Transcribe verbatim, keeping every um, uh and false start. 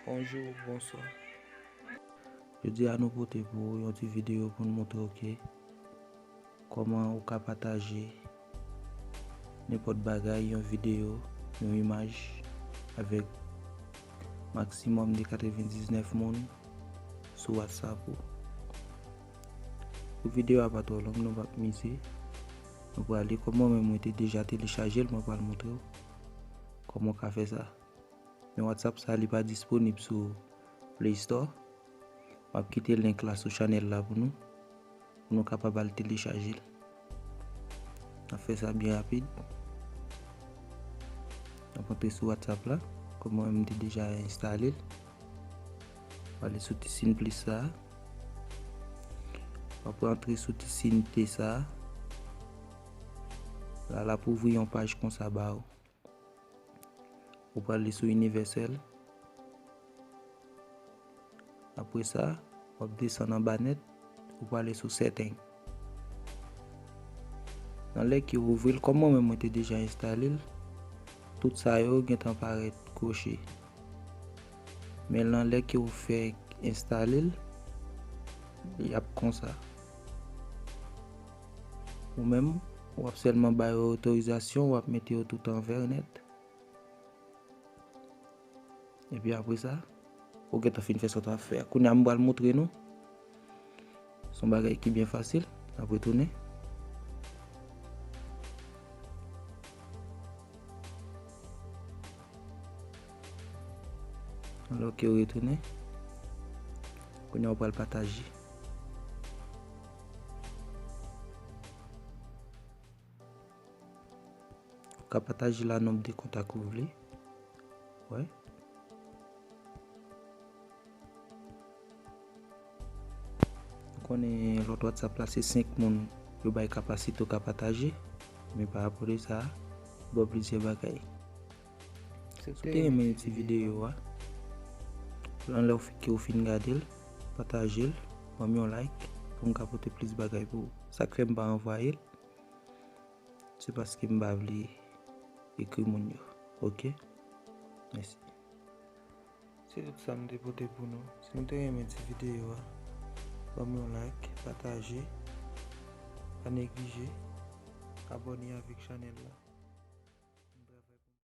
Bonjou, bonswa. Jodi a nou pote pou ou yon ti videyo pou n montre w ke kòman ou ka pataje nenpòt bagay, yon videyo, yon imaj, avèk maksimòm de katrevendiznèf moun sou WhatsApp ou. Pou videyo a pa twò long, nou p ap mize. Nou prale, kòm mwen menm mwen te deja telechaje l, mwen pral montre w kòman w ka fè sa. Men WhatsApp sa, li pa disponib sou Play Store. M ap kite link la sou chanèl la pou nou, pou nou kapab al telechaje l. N ap fè sa byen rapid. N ap antre sou WhatsApp la, kòm mwen menm m te deja enstale l. W ale sou ti siy plis sa a. W ap rantre sou ti siy T sa a. La, l ap ouvri yon paj konsa ba ou. Ou prale sou inivèsèl. Apre sa, w ap desann anba nèt, ou prale sou setting. Nan lè ke w ouvri l, kòm mwen menm mwen te deja enstale l, tout sa yo gentan parèt kwoche. Men nan lè ke w fèk enstale l, y ap konsa. Ou menm, w ap sèlman ba yo otorizasyon, w ap mete yo tout an vè nèt. Epi apre sa, ou gentan fin fè sa w t ap fè a. Kounye a, m pral montre nou. Se yon bagay ki byen fasil. N ap retounen. Alò ke w retounen, kounye a w pral pataje. Ou ka pataje la nonb de kontak ou vle. Wè. Ou konnen lòt WhatsApp la se senk moun yo bay kapasite ou ka pataje. Men pa rapò de sa, ba w plizyè bagay. Si w te renmen ti videyo a, nan lè w fi-, ke w fin gade l, pataje l, ban m yon like pou m ka pote plis bagay pou ou. Sa k fè m pa anvwaye l, se paske m pa vle ekri moun yo. Oke? Mèsi. Se tout sa m te pote pou nou. Si w te renmen ti videyo a, ban m yon like, pataje, pa neglije, abòne avèk chanèl la.